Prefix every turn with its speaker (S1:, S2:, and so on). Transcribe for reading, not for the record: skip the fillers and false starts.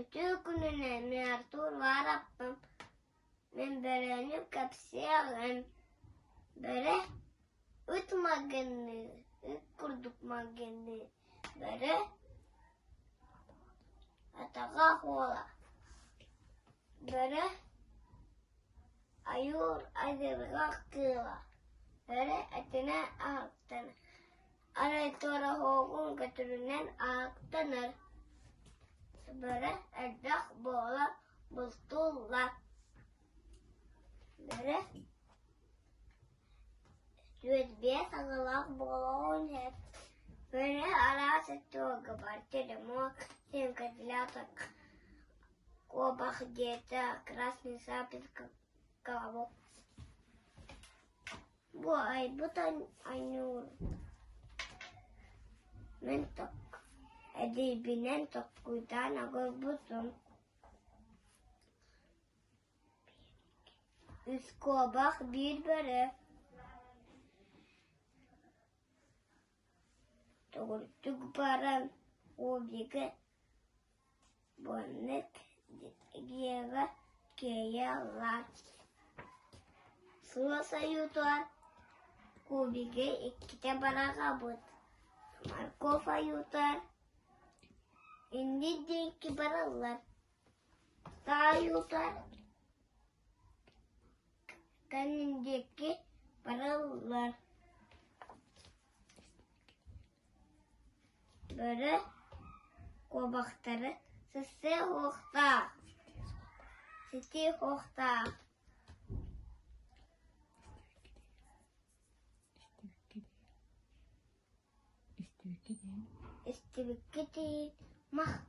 S1: Үтүө күнүнэн мин Артур Вараппын, мин бөрөнү кэпсиэҕим. Бөрө ыт майгынныыр, ыт курдук майгынныыр. Бөрө атаҕа хуола. Бөрө ойуур адьырҕа кыыла. Бөрө этинэн аһыктанар. Арай туораһуоҕун көтөрүнэн ааттанар, бөрө элбэх буола бултууллар. Бөрө 45 аҕалаах буолуон сөп. Бөрө араас өттүгэр бар теремок, семь козляток, куобах диэтэ, красный сапелька, колобок. Бу айбыт ойуур мин эдьиийбинэн токкуйдаан оҥорбутум. Үс куобах, биир бөрө Төгүрүччү баран кубигы Маннык дьиэҕэ киэйэ-лаат Суос ойуутугар кубигы иккитэ быраҕабыт, морковь ойуутугар иннин диэки бараллар, саа ойуутугар кэннин диэки бараллар. Бөрө куобахтары сыссыа суохтаах, ситиэ суохтаах Истибиккит иһин махтал.